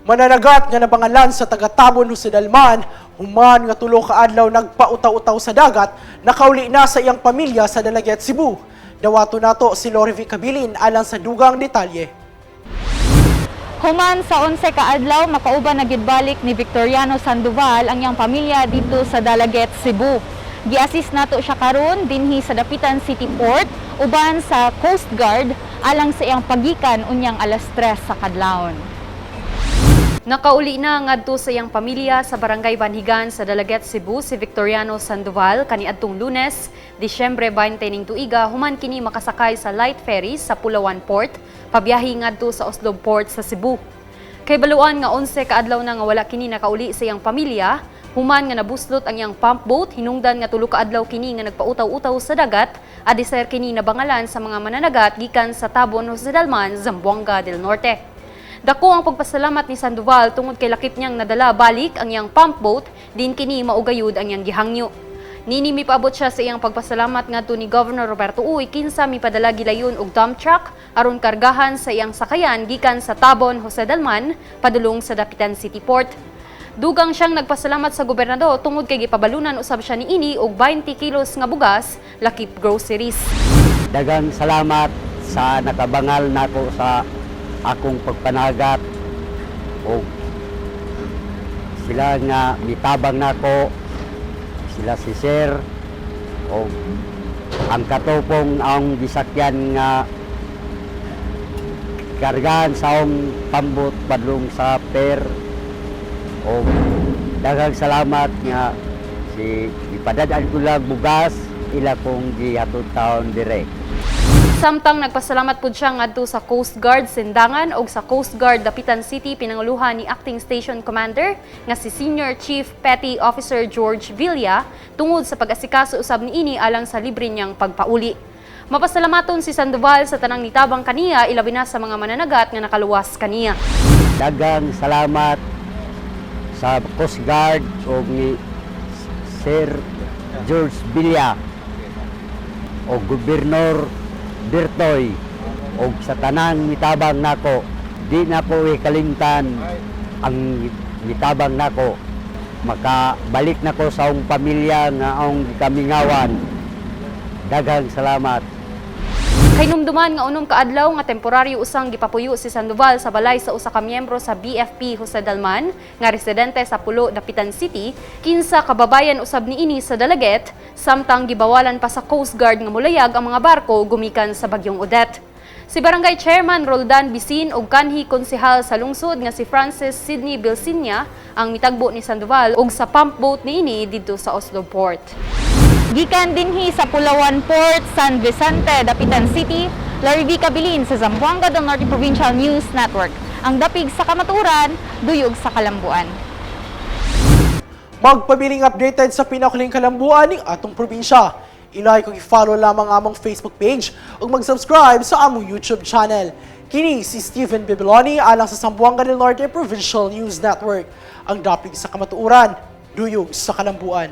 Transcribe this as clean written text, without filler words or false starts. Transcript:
Mananagat nga nabangalan sa taga-Tabon, Jose Dalman, human nga 3 ka adlaw nagpautaw-utaw sa dagat, nakauli na sa iyang pamilya sa Dalaguete, Cebu. Dawato nato si Lorivi Cabilin alang sa dugang detalye. Human sa 11 ka adlaw, makauban na gyud balik ni Victoriano Sandoval ang iyang pamilya dito sa Dalaguete, Cebu. Gi-assist nato siya karon dinhi sa Dapitan City Port uban sa Coast Guard alang sa iyang pagikan unyang alas 3 sa kadlawon. Nakauli na ngadto sa iyang pamilya sa Barangay Banhigan sa Dalaguete, Cebu si Victoriano Sandoval kaniadtong Lunes, Disyembre 20 ning tuiga, human kini makasakay sa light ferry sa Pulawan Port pabiyahe ngadto sa Oslob Port sa Cebu. Kay baluan nga 11 ka adlaw na nga wala kini nakauli sa iyang pamilya, human nga nabuslot ang iyang pump boat hinungdan nga 3 ka adlaw kini nga nagpautaw-utaw sa dagat, adiser kini nabangalan sa mga mananagat gikan sa Tabon, Jose Dalman, Zamboanga del Norte. Dako ang pagpasalamat ni Sandoval tungod kay lakip niyang nadala balik ang iyang pump boat, din kini maugayud ang iyang gihangyo. Nini mipaabot siya sa iyang pagpasalamat ngadto ni Governor Roberto Uy, kinsa mipadala gilayon og dump truck aron kargahan sa iyang sakayan gikan sa Tabon, Jose Dalman padulong sa Dapitan City Port. Dugang siyang nagpasalamat sa gobernador tungod kay gipabalunan usab siya niini og 20 kilos nga bugas lakip groceries. Daghang salamat sa nakabangal nako sa akong pagpanagat o sila nga mitabang nako, sila si Sir o ang katupong ang gisakyan nga kargahan sa akong pambot padlong sa pier, o daghang salamat nga si ipadad-an ko lang bugas ila kong gihatod taon dire. Samtang nagpasalamat pud siya ngadto sa Coast Guard Sindangan ug sa Coast Guard Dapitan City pinanguluhan ni Acting Station Commander nga si Senior Chief Petty Officer George Villa tungod sa pag-asikaso usab niini alang sa libre niyang pagpauli. Mapasalamaton si Sandoval sa tanang nitabang kaniya, ilabi na sa mga mananagat nga nakaluwas kaniya. Daghang salamat sa Coast Guard o ni Sir George Villa o Gobernador Bertoy o sa tanang mitabang nako. Di na ko ikalimtan ang mitabang nako. Makabalik nako sa akong pamilya nga akong gikamingawan. Daghang salamat. Kahinumduman nga 6 ka adlaw nga temporaryo usang gipapuyo si Sandoval sa balay sa usa ka miyembro sa BFP Jose Dalman nga residente sa Pulo, Dapitan City, kinsa kababayan usab niini sa Dalaguete, samtang gibawalan pa sa Coast Guard nga mulayag ang mga barko gumikan sa bagyong Odette. Si Barangay Chairman Roldan Bisin ug kanhi konsehal sa lungsod nga si Francis Sidney Bilsinya ang mitagbo ni Sandoval ug sa pump boat niini didto sa Oslob Port. Gikan dinhi sa Pulawan Port, San Vicente, Dapitan City, Larry V. Cabilin sa Zamboanga del Norte Provincial News Network. Ang dapig sa kamatuoran, duyog sa kalambuan. Magpabiling updated sa pinakahuling kalambuan ning atong probinsya. I-like ug i-follow lamang among Facebook page ug mag-subscribe sa among YouTube channel. Kini si Stephen Bibiloni alang sa Zamboanga del Norte Provincial News Network. Ang dapig sa kamatuoran, duyog sa kalambuan.